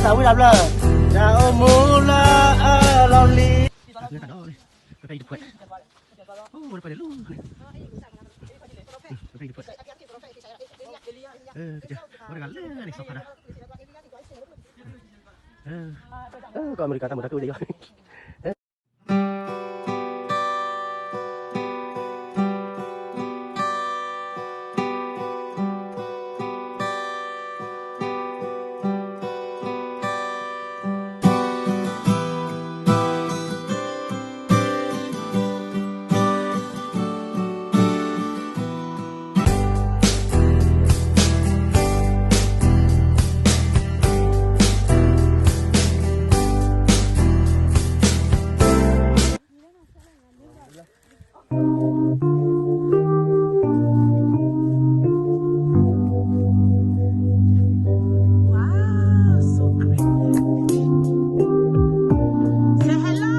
တၢ်ဝံၣ်တၢ်ဘျၢၣ်, တၢ်အိၣ်မူလၢအလီၢ်လံၤ, တၢ်ဒိးလံ, ပဖဲအံၤတဖှဲး, အိၣ်ဝဲတဖဲန့ၣ်လီၤ, ပဖဲအံၤတဖှဲး, ကစၢ်, ဝဲတဂၤလၢန့ၣ်စီၤဖးဒၣ်, ကီၢ်အမဲရကၤတၢ်မုာ်တၢ်ခုၣ်ဝဲဒၣ်ယီၤ Wow, so creepy. Say hello.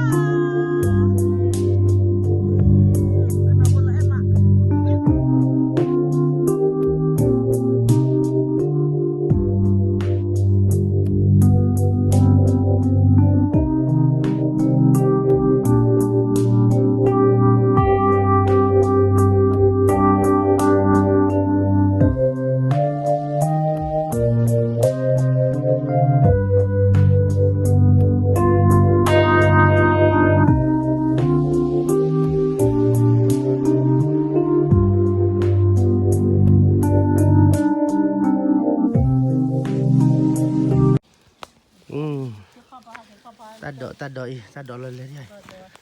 တၢ်ဒိး တၢ်ဒိးအံၤ တၢ်ဒိးလီၤလဲၤဒံး,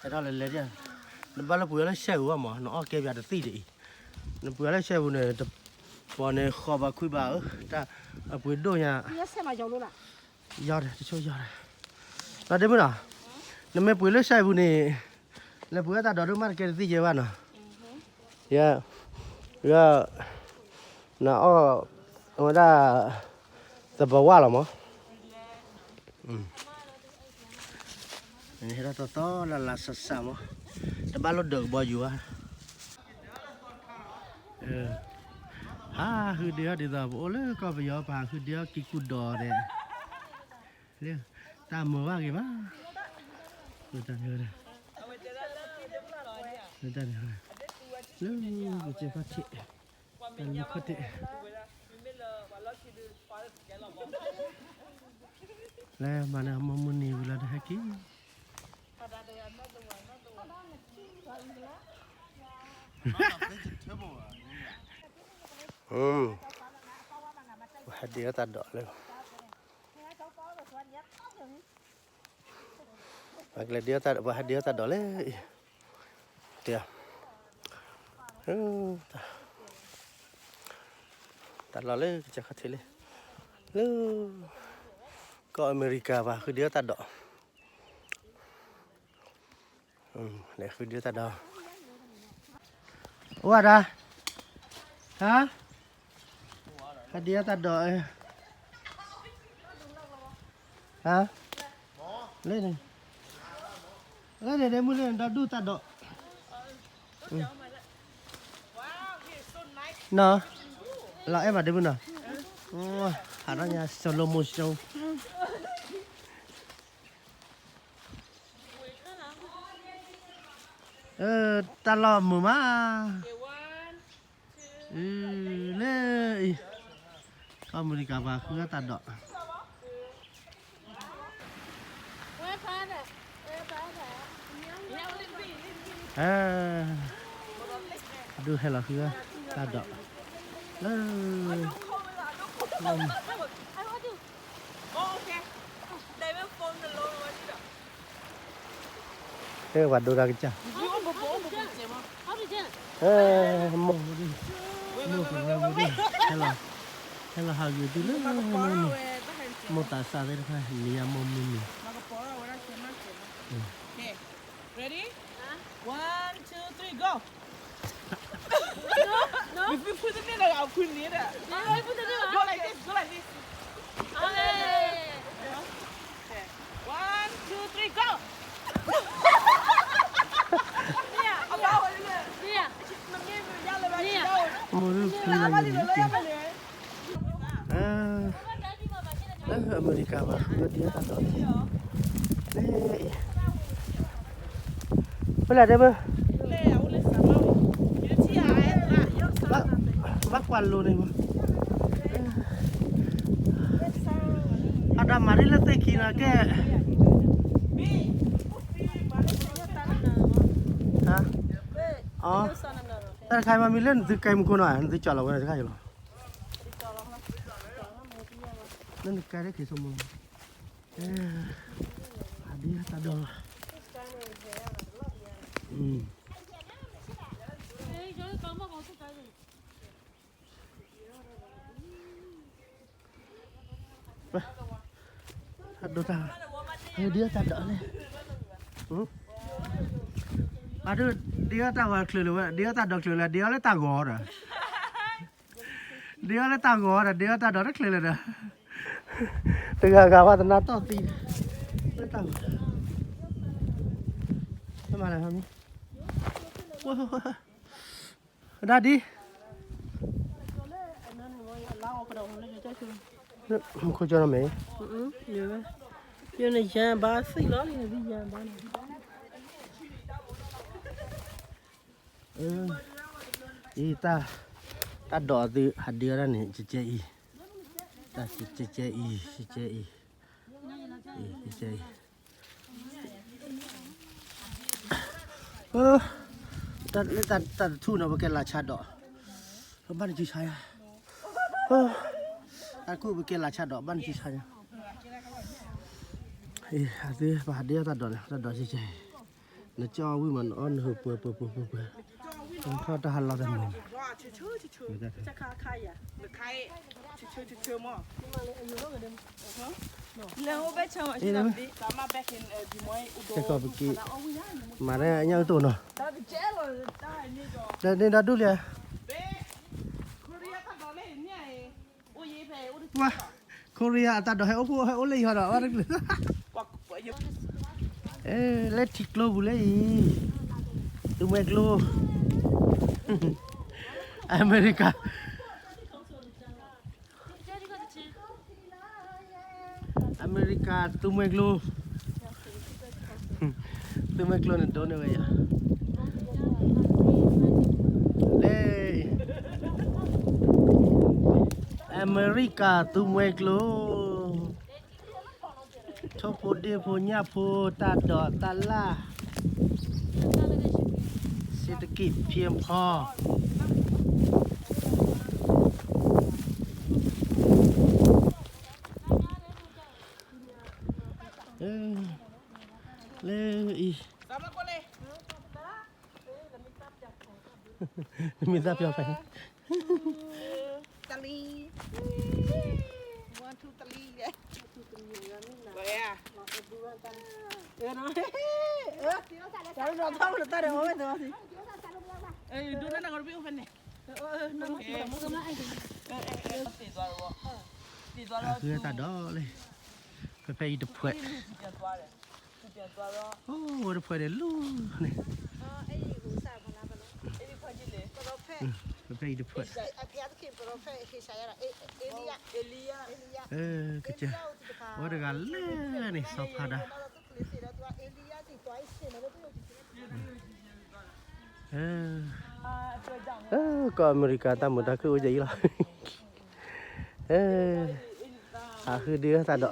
တၢ်ဒိးလီၤလဲၤဒံး, နဘၣ်လၢပှ့ၤအီၤလၢရှဲပူၤဘၣ်မး နအီၣ်ကဲပၠးတသံၣ်ဒံးအံၤ, နပှ့ၤအီၤလၢရှဲပူၤန့ၣ် တပီၤန့ၣ်ဃီဘၣ်ခွံဘၣ်ဧၢ, တၢ်အပှ့ၤဒိၣ်ညါ, ယီၤဒီး တဆိယီၤဒီး, လီၤဒ့မုၣ်နီၤ, နမ့ၢ်ပှ့ၤလၢရှဲပူၤန့ၣ် လဲၤပှ့ၤအီၣ်တၢ်ဒိးဒိၣ်မးတကဲတသံၣ်ယဲဘၣ်နီၤ, ယဲ, ယဲ, နအီၣ်, အဝဲဒၣ်, သဘီဝါလီၤမး, ဟဲဒၣ်သီသီလၢ်လၢ်စးစးမး, တဘၣ်လိၣ်ဒၢးကဘီယူၤဧါ, ဟးဃုဒ့အီၣ်ဒ်သိး ပအိၣ်လၢကီၢ်ပယီၤ ပဟးဃုဒ့အီၣ်ကံၢ်ကူၣ်ဒီးဒဲး, တၢ်မုာ်ဘၣ်ဂ့ၤဘၣ်, တၢ်မုာ်, တၢ်မုာ်, လၢကစၢၢ်ခီၣ်ထံး, တၢ်လူၤခီၣ်ထံး, လၢမၤန့ၣ်အမိၢ်မုၢ်နံၤဝံၤလီၤတဟဲက့ၤ ပှၤဟဲဒ့အီၣ်တၢ်ဒိးလၢ, ပှၤကလဲၤဒ့အီၣ်တၢ်, ပှၤဟဲဒ့အီၣ်တၢ်ဒိးလၢအံၤ, တဲ, တၢ်လီၢ်လၢကစၢၢ်ခီၣ်ထံးလံ, လၢ, ကီၢ်အမဲရကၤပှၤဃုဒ့အီၣ်တၢ်ဒိး လဲၤဃုဒ့တၢ်ဒီး, အိၣ်ဝဲဒၣ်, ဟါ, ဟဲဒ့တၢ်ဒီး, ဟါ, လၢန့ၣ်, လၢန့ၣ်ဒ့မုၢ်လၢန့ၣ်ဒီဒူၣ်တၢ်ဒီး, နီၤ, လီၤအဲၣ်ဘၣ်ဒ့မုၢ်နီၤ, ဟးထီၣ်ညါ slow motion တၢ်လီၢ်မုာ်မး, လၢအံၤ, ကီၢ်အမဲရကၤပှၤဃုအီၣ်တၢ်ဒိး, ဒုးဟဲလီၤဃုအီၣ်တၢ်ဒိး, လၢ ဟဲပှၤဒိတၢ်ကစၢ်, မိၢ်, မိၢ်ကရၢပူၤဒၣ်, ဟဲလီၤ, ဟဲလီၤဟးဂူာ်သုလၢန့ၣ်, မိၢ်သးစၢ်သ့ၣ်တဖၣ် နံၤယါမိၢ်မုၢ်နံၤ Ready? One, two, three, go! If you put it in there, I'll put it in there. Go like this, go like this. Okay. One, two, three, go! အမရ ဘၣ်ဃုဒံးတၢ်ဒိး, ဖဲလဲၣ်တဲမ့ၢ်, ဘၣ်ကွၢ်လိၤန့ၣ်မး, အတၢ်မၤဒ်လၢသ့ၣ်ခံနီၤကဲ, တၢ်တခါမ့ၢ်မံၤလၢနသုကဲမူခိၣ်နီၤ နသုကၠီလီၤဝဲတခါအံၤလီၤ, လၢနကဲဒၣ်က့ၤဆိမိၣ်လီၤ, အဒံးတၢ်ဒိးလီၤ အဒိတၢ်, ဒ်အတၢ်ဒိးလဲၣ်, အဒိ, ဒ်အတၢ်ဂီၤချုးလၢၤဝဲ ဒ်အတၢ်ဒိးချုးလၢၤ ဒ်အီၤလၢတၢ်ဂီၤဒီး, ဒ်အီၤလၢတၢ်ဂီၤဒီး ဒ်အတၢ်ဒိးတချုးလၢၤဒီး, တဂၤဂၤဝဲတနါတီၢ်သံ, လၢတၢ်ဂီၤ, မၤလဲၣ်, ဒၣ်ဒ် မူခိၣ်ကၠီနီၤမ့ၢ်, ယနယၤဘါသံလီၤ, ယနယၤဘါန့ၣ်, အံၤ, တၢ်ဒိးသုဟးဒ့အီၤဒၣ်န့ၣ် ကကဲအံၤ, တၢ်ကကဲအံၤ ကကဲအံၤ, ကကဲအံၤ တၢ်တထူၣ်နီၤ ပကဲလၢဆါဒိး, ဘၣ်နစုဆါယၤ, တၢ်တခူၣ်ပကဲလၢဆါဒိး ဘၣ်နစုဆါယၤ, အသုပဟးဒ့အီၤတၢ်ဒိးန့ၣ် တၢ်ဒိးကကဲအံၤ, နကၠီဝံၣ်မး နအီၣ်နဟုးပှဲၤပှဲၤပှဲၤပှဲၤပှဲၤ, နထီၣ်တၢ်ဟးလီၤတမုာ်, ကီၢ်ပက့ၤ, မၤဒ်ညၣ်အုၣ်တိၣ်နီၤ, ဒီးန့ၣ်ဒီဒူၣ်လံ, ဝါ, ခိရံယါအတၢ်ဒိးဟဲအိၣ်ဖှိၣ်ဟဲအိၣ်လၢယံၤဟီဒီး ဝါတကလုာ်, လၢထံကျိပူၤလၢအံၤ, သူမှဲကျိ, အမဲရကၤ အမဲရကၤသူမှဲကျိ, သူမှဲကျိန့ၣ်ဒိးန့ၢ်ဝဲယၤ, လၢ အမဲရကၤသူမှဲကျိ, ထိၣ်ဖိဒ့ၣ်ဖိညၣ်ဖိတၢ်ဒိးတၢ်လၢ်, เศรษฐกิจเพียงพอ လၢအံၤ, မ့ၢ်သးပျီဖဲ, တလံ, one two three, တၢ်ဒိးတၢ်ဒိးလၢ, ဖဲဖဲအံၤတဖှဲး, အိၣ်ဝဲတဖှဲးန့ၣ်လူၤန့ၣ်, ဖဲဖဲအံၤတဖှဲး, ကစၢ်, အဝဲတဂၤလၢန့ၣ် စီၤဖါဒၣ် ကီၢ်အမဲရကၤတၢ်မုာ်တၢ်ခုၣ်အိၣ်ယံၤလီၤ, ဟးဃုဒုးတၢ်ဒိး,